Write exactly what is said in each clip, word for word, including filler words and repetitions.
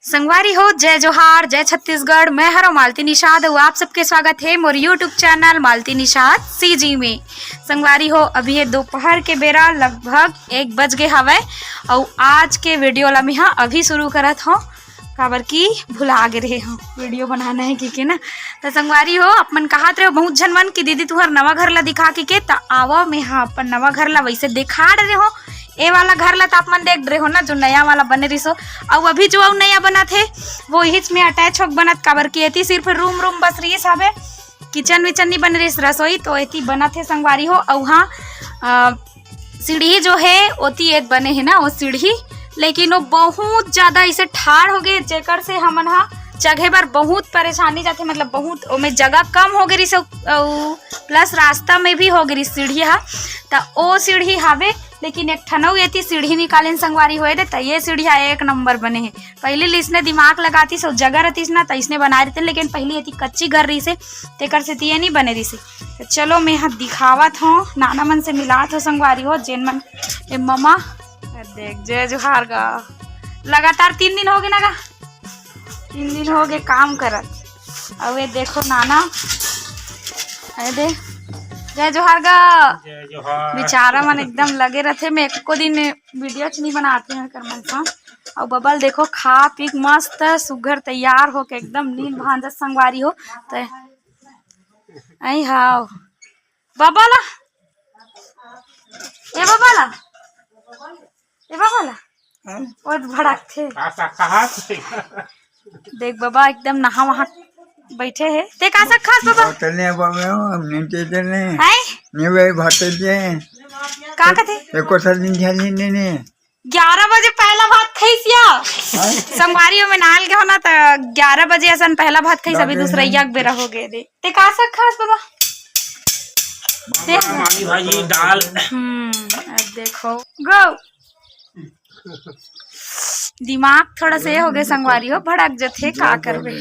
संगवारी हो, जय जोहार, जय छत्तीसगढ़। मैं हरो मालती निषाद अउ आप सबके स्वागत हे मोर YouTube channel Malti Nishad CG में। संगवारी हो, अभी ये दोपहर के बेरा लगभग एक बज गे हवय अउ आज के वीडियो ला मेहा अभी शुरू करत हव, काबर कि भुला गे रहे हव वीडियो बनाना हे कहिके ना। त संगवारी हो, आप मन कहत रहे हो बहुत झन मन कि दीदी तुहर नवा घर ला दिखा कहिके, त आवव मेहा अपन नवा घर ला वैसे दिखा डरे हव। ए वाला घर ला त आप मन देख डरे हो ना, जो नया वाला बने रिहिस हो, अउ अभी जो अउ नया बनत हे वो इहिच में अटैच होके बनत, काबर कि एती सिर्फ रूम रूम बस रिहिस हवे, किचन विचन नहीं बने रिहिस, रसोई तो एती बनत हे संगवारी हो। अउ हाँ, अ, सीढ़ी जो हे ओती एत बने हे ना वो सीढ़ी, लेकिन वो बहुत ज्यादा इसे ठाढ़ हो गए, जेकर से हमन हा चघे बर बहुत परेशानी जाथे, मतलब बहुत ओमे जगह कम हो गए रिहिस अउ प्लस रास्ता में भी हो गए रिहिस सीढ़ी हा, त ओ सीढ़ी हावे। लेकिन एक ठन अउ एती सीढ़ी निकालेन संगवारी हो, ए दे, त ये सीढ़िया एक नंबर बने हे। पहिली ले इसने दिमाग लगातिस अउ जगह रहतिस ना, त इसने बनाए रहते, लेकिन पहिली एती कच्ची घर रहिसे, तेकर सेती ये नहीं बने रहिसे। त चलो, मैं हा दिखावत हव, नाना मन से मिलात हव संगवारी हो, जेन मन, ए ममा, ए देख, जय जोहार गा, लगातार तीन दिन हो गए ना गा, तीन दिन हो गए काम करत। अउ ये देखो नाना, ए दे, जय जोहार गा। जय जोहार। बेचारा मन एकदम लगे रहते, मैं एको दिन वीडियो च नहीं बनाते हैं कर मन सा। अउ बबल देखो, खा पी के मस्त सुघर तैयार होके एकदम नींद भांजत संगवारी हो। त आई हाव बबल, ए बबल, ए बबल, हाँ? ओ भड़कथे। का, का, कहा थे? देख बबा, एकदम नहा वहा बैठे हे। ते का साग खास बबा? होटल ने बाबे हो, हम नहीं देते ने। हैं? नहीं भाई, भात दे। का कथे? एको साल दिन ध्यान नहीं देने। ग्यारह बजे पहला भात खाइस या। हाँ? संगवारी हो में नाल के हो ना, त ग्यारह बजे असन पहला भात खाइस, अभी बाप रे, दूसरा हाँ। एक बेरा हो गए दे। ते का साग खास बबा? ते मामी भाजी, दाल। हम्म, अब देखो। गो। दिमाग थोड़ा से हो गए संगवारी हो, भड़क जथे, का करबे।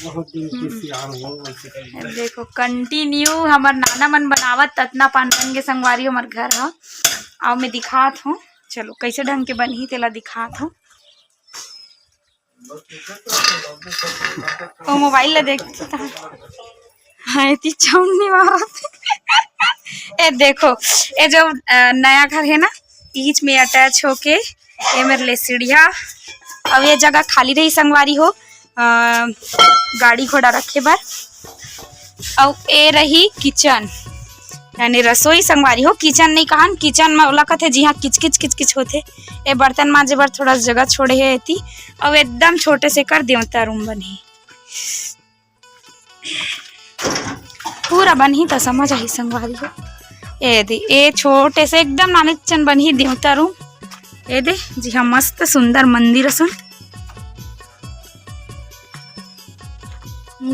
बहुत दिन के सियान हो, वैसे कहीं। अब देखो, कंटिन्यू हमर नाना मन बनावत ततना पान बन गे संगवारी हो हमर घर ह। अउ मैं दिखात हूँ, चलो कैसे ढंग के बनही तेला दिखात हूँ। ओ मोबाइल ला देख। हाँ, एती चाउन नहीं मारत। ए देखो, ए जो, अ, नया घर है ना, बीच में अटैच होके ए मेरे ले सीढ़िया, अब ये जगह खाली रही संगवारी हो, अ, गाड़ी घोड़ा रखे बर। अउ ए रही किचन, यानी रसोई संगवारी हो, किचन नहीं कहन, किचन में ओला कथे जिहाँ किचकिच किचकिच होथे। ए बर्तन मांजे बर थोड़ा जगह छोड़े हे एती, अउ एकदम छोटे से कर देवता रूम बनही। पूरा बनही त समझ आही संगवारी हो। ए दे, ए छोटे से एकदम नानिचन बनही देवता रूम। ए दे, जी हाँ, मस्त सुंदर मंदिर असन।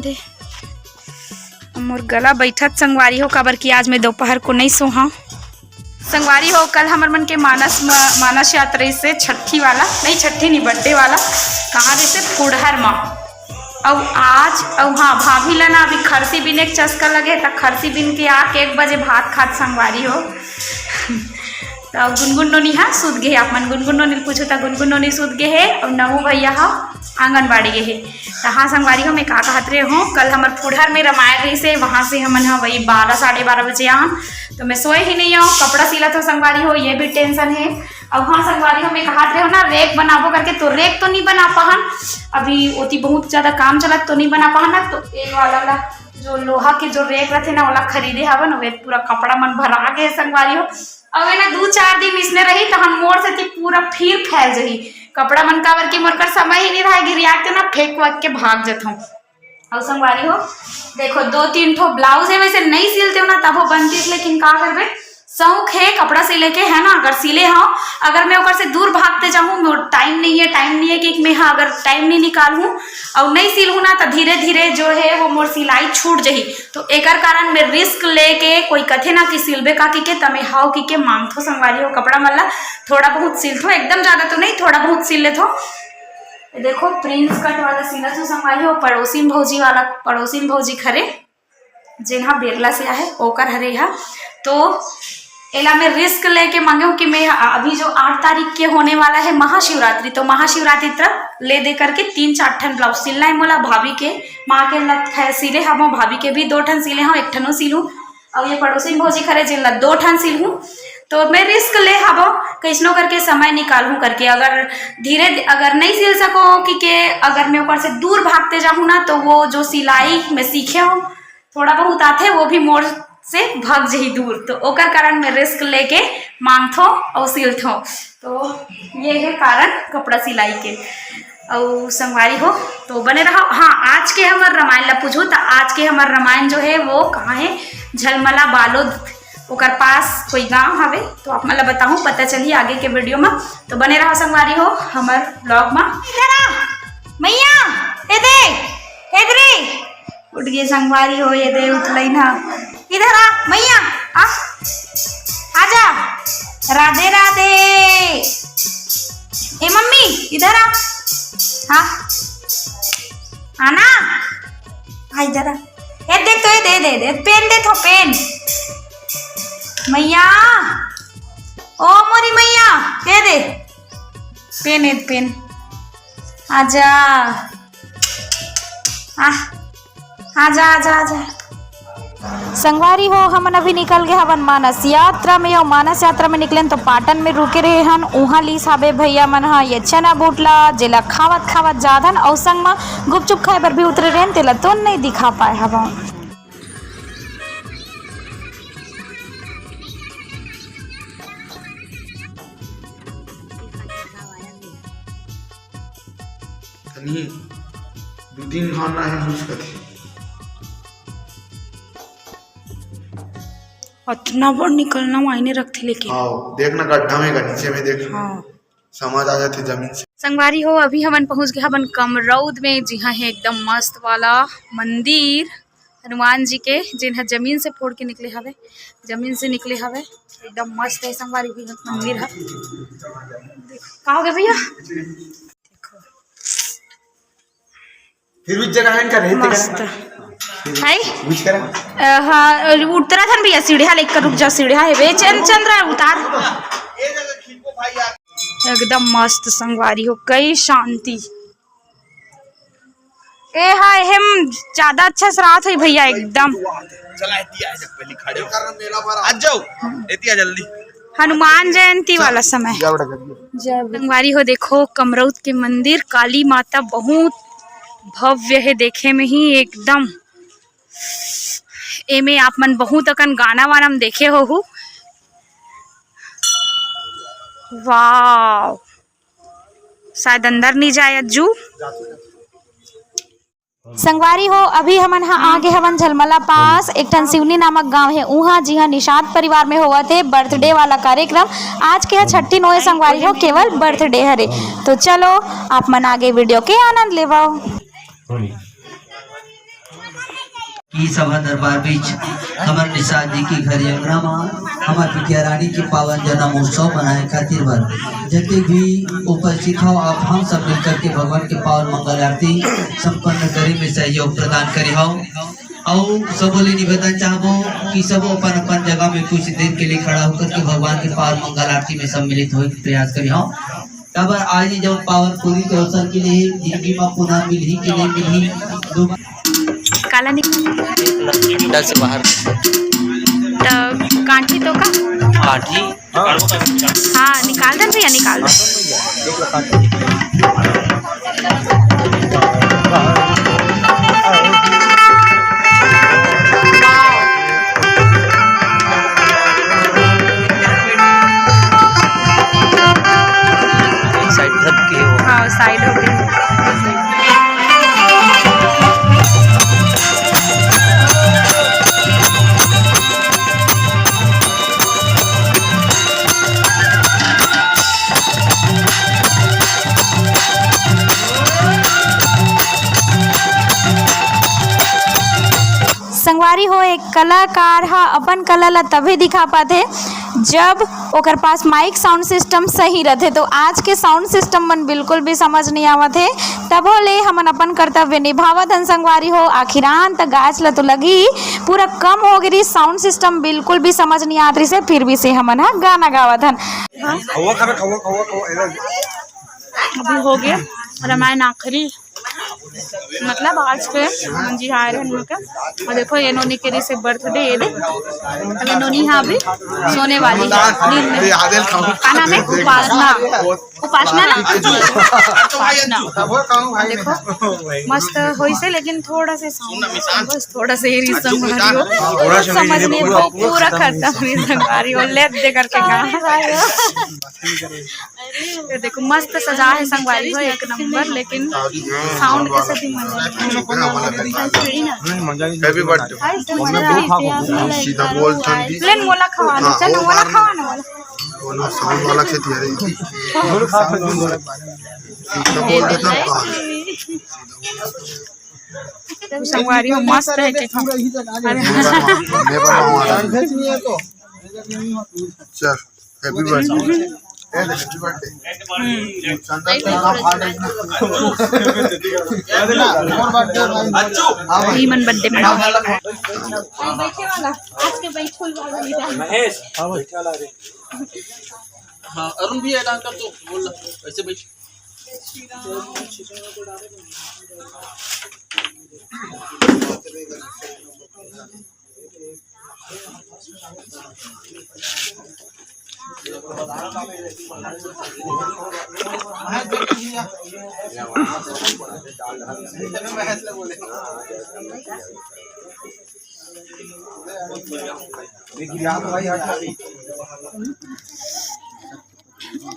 दे, मोर गला बैठत संगवारी हो, काबर कि आज मैं दोपहर को नहीं सोहा। संगवारी हो, कल हमर मन के मानस म-, मानस यात्रा से छठी वाला, नहीं, छठी नहीं, बर्थडे वाला, कहाँ जैसे फुड़हर मा। अउ आज, अउ हाँ, भाभी ला ना अभी खरसी बिने के चस्का लगे, त खरसी बिन के आके एक बजे भात खात संगवारी हो। त गुनगुन नोनी हा सूत गे हे। आप मन गुनगुन नोनी ल पूछो, त गुनगुन नोनी सूत गे हे अउ नहू भैया हा आंगनबाड़ी गे हे। त हाँ संगवारी हो, मैं का कहत रहे हूँ, कल हमर फुड़हर में रामायण रहिसे, वहाँ से हमन हा वही बारह, साढ़े बारह बजे आहन, तो मैं सोए ही नहीं हूँ, कपड़ा सिलत हूँ संगवारी हो, ये भी टेंशन है। अब हाँ संगवारी हो, मैं कहत रहे हूँ ना, रेक बनाबो करके, तो रेक तो नहीं बना पाहन, अभी ओती बहुत ज्यादा काम चलत तो नहीं बना पाहन ना, तो ये वाला ला, जो लोहा के जो रेक रहते ना, ओला खरीदे हवन, वे पूरा कपड़ा मन भरा गए संगवारी हो। अब ये ना दू चार दिन इसने रही, तो हम मोर से पूरा फिर फैल जही कपड़ा मन, काबर के मोर कर समय ही नहीं रहा, गिरिया के ना फेंक वेंक के भाग जत हूँ। अउ संगवारी हो, देखो, दो तीन ठो ब्लाउज है, वैसे नहीं सिलते हो ना, तब वो बनती है, लेकिन का करबे, शौक है कपड़ा सिले के, है ना। अगर सिले हो, अगर मैं ओकर से दूर भागते जाहूँ, मोर टाइम नहीं है, टाइम नहीं है कि मैं, हाँ, अगर टाइम नहीं निकालूँ और नहीं सिलूँ ना, तो धीरे धीरे जो है वो मोर सिलाई छूट जही। तो एकर कारण मैं रिस्क लेके, कोई कथे ना कि सिलबे का कहिके, त मैं हाव कहिके मांगथो संगवारी हो, कपड़ा मन ला थोड़ा बहुत सिलथो, एकदम ज्यादा तो नहीं, थोड़ा बहुत सिल लेथो। ये देखो, प्रिंस कट वाला सिलत हूँ संगवारी हो, पड़ोसिन भौजी वाला, पड़ोसिन भौजी खरे, जेन हा बेरला से आहे, ओकर हरे हा। तो एला मैं रिस्क लेके मांगे हूँ कि मैं अभी जो आठ तारीख के होने वाला है महाशिवरात्रि, तो महाशिवरात्रि तरफ ले दे करके तीन चार ठन ब्लाउज सिलना है मोला। भाभी के माँ के लत है सिले हवं, भाभी के भी दो ठन सिले हवं, एक ठनो सिलहूँ। अउ ये पड़ोसी भौजी खरे जिन ला दो ठन सिलहूँ। तो मैं रिस्क ले हवं, कैसनो करके समय निकालहूँ करके। अगर धीरे, अगर नहीं सिल सको कि के, अगर मैं ओकर से दूर भागते जाहूँ ना, तो वो जो सिलाई मैं सीखे हूँ, थोड़ा बहुत आथे, वो भी मोर से भाग जही दूर। तो ओकर कारण मैं रिस्क लेके मांगथो अउ सिलथो। तो ये है कारण कपड़ा सिलाई के। अउ संगवारी हो, तो बने रहो। हाँ, आज के हमर रामायण ला पूछू, तो आज के हमर रामायण जो है वो कहाँ है? झलमला बालोद, ओकर पास कोई गांव हवे, तो आप मन ला बताहूँ, पता चली आगे के वीडियो में। तो बने रहो संगवारी हो हमर ब्लॉग में। इधर आ मैया, ए दे, ए दे रे। उठ गे संगवारी हो, ये दे उठलई ना। इधर आ मैया, आ, आजा। राधे राधे। ए मम्मी, इधर आ। हाँ, आना। आ इधर आ। ए देख तो, ए दे, दे, दे, पेन दे तो, पेन। मैया, ओ मोरी मैया, ए दे। पेन, ए पेन। आजा। आह, आजा, आजा, आजा। संगवारी हो, हमन अभी निकल गे हवन मानस यात्रा में। अउ मानस यात्रा में निकलेन तो पाटन में रुके रहे हन। उहाँ लीस हाबे भैया मन ह ये चना बूट ला, जेला खावत खावत जात हन। अउ संग म गुपचुप खाए बर भी उतरे रहेन, तेला तो नइ दिखा पाए हवं। तनी दू तीन घाव ना है, कुछ कथे। अतना बड़ निकलना मायने रखथे लेकिन। हाँ, देख ना गड्ढा में का, नीचे में देख। हाँ। समझ आ जाथे जमीन से। संगवारी हो, अभी हमन पहुंच गए हवन कमरौद में, जिहां है एकदम मस्त वाला मंदिर हनुमान जी के, जेन ह जमीन से फोड़ के निकले हवे, जमीन से निकले हवे। एकदम मस्त है संगवारी हो मंदिर ह। का हो गया भैया? देखो। फिर उस जगह है इनका रहते मस्त। करना। हाय। उस तरह। अ, हाँ, उतरा था ना भैया, सीढ़िया लेकर रुक जा, सीढ़िया है बे, चल, चल रहा है, उतार। एकदम मस्त संगवारी हो, कई शांति। ए हाय, हम ज्यादा अच्छा से रात हुई भैया, एकदम। चला, एती आ जा, पहले खड़े हो। आ जाओ, एती आ जल्दी। हनुमान जयंती वाला समय। जय संगवारी हो, देखो कमरौद के मंदिर, काली माता बहुत भव्य है देखे में ही एकदम। एमे आप मन बहुत अकन गाना वाना में देखे होहू। वाव, शायद अंदर नहीं जाए अज्जू। संगवारी हो, अभी हमन ह आगे हवन झलमला पास एक ठन सिवनी नामक गांव हे, उहां जिहां निषाद परिवार में होवत हे बर्थडे वाला कार्यक्रम। आज के ह छट्ठी नोहे संगवारी हो, केवल बर्थडे हरे। तो चलो, आप मन आगे वीडियो के आनंद लेवव। कि सभा दरबार बीच हमर निषाद जी के घर अंगना म हमर बिटिया रानी के पावन जन्म उत्सव मनाए खातिर बर जते भी उपस्थित हो, आप हम सब मिलकर के भगवान के पावन मंगल आरती संपन्न करे में सहयोग प्रदान करे हो। अउ सबो ले निवेदन चाहबो कि सबो अपन अपन जगह में कुछ देर के लिए खड़ा होकर के भगवान के पावन मंगल आरती में सम्मिलित होए के प्रयास करे हो। काबर आज ही जब पावन पुनीत अवसर के लिए जिंदगी में पुनः मिलही के नहीं मिलही, दो काला नहीं। डर से बाहर। त कांठी तो का? कांठी? हाँ, निकाल दे भैया, निकाल दे। साइड धर के हो। हाँ, साइड हो गई। संगवारी हो, एक कलाकार ह अपन कला ला तभे दिखा पाथे, जब ओकर पास माइक साउंड सिस्टम सही रथे, तो आज के साउंड सिस्टम मन बिल्कुल भी समझ नहीं आवत हे। तभो ले हमन अपन कर्तव्य निभावत हन संगवारी हो। आखिर आन त गाछ ल तो लगी, पूरा कम हो गे रहिस, साउंड सिस्टम बिल्कुल भी समझ नहीं आत रहिस हे, फिर भी से हमन ह गाना गावत हन। हवा खा, हवा, हवा, हवा, एला। अभी हो गया रामायण आखिरी, मतलब आज के जी हाँ रहन के। और देखो, ये नोनी के से बर्थडे, ये दे। अभी नोनी हाँ अभी सोने वाली है, नींद में। ये आदिल खाऊं। का नाम है? उपासना। उपासना ना? उपासना। देखो, मस्त होइस हे, लेकिन थोड़ा से साउंड, बस थोड़ा से ही संगवारी हो। थोड़ा सा समझ नहीं नहीं, पूरा, पूरा पूरा खत्म नहीं संगवारी हो, ले दे करके कहा। ये देखो, मस्त सजा है संगवारी हो, एक नंबर, लेकिन साउंड के साथ ही मजा नहीं। Happy birthday. सीधा बोल ठंडी। लेन मोला खवाना, चल मोला खवाना वाला। वो लोग साउंड वाला से तैयारी की। सीधा बोल देता हूँ। संगवारी हो, मस्त है केक। मैं बनवा, मैं बनवा। चल, हैप्पी बर्थडे। ए, हैप्पी बर्थडे। चंदा तेरा हार्ट है ना? हाँ भाई। ई मन बर्थडे मनाओ। बैठे वाला, आज के बैठल वाला। महेश, हाँ भाई। हाँ, अरुण भी ऐड कर दो, बोल, वैसे बैठ।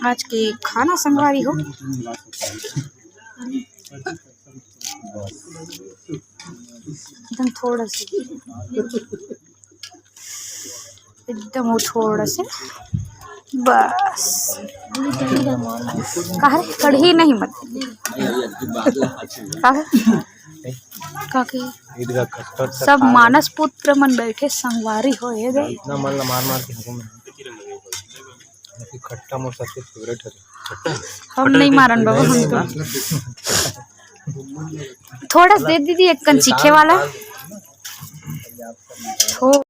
आज के खाना संगवारी हो, एकदम थोड़ा सा, एकदम वो थोड़ा से, बस। काहे कढ़ी नहीं मत? काहे? काके? ईद का खटखट से सब खा रहे। मानस पुत्र मन बैठे संगवारी हो, ये दे। इतना मन ला मार मार के हमको में। खट्टा मोर सबसे फेवरेट है। हम नहीं मारन बाबू, हम तो। थोड़ा से दे दीदी, एक कन चीखे वाला। थो-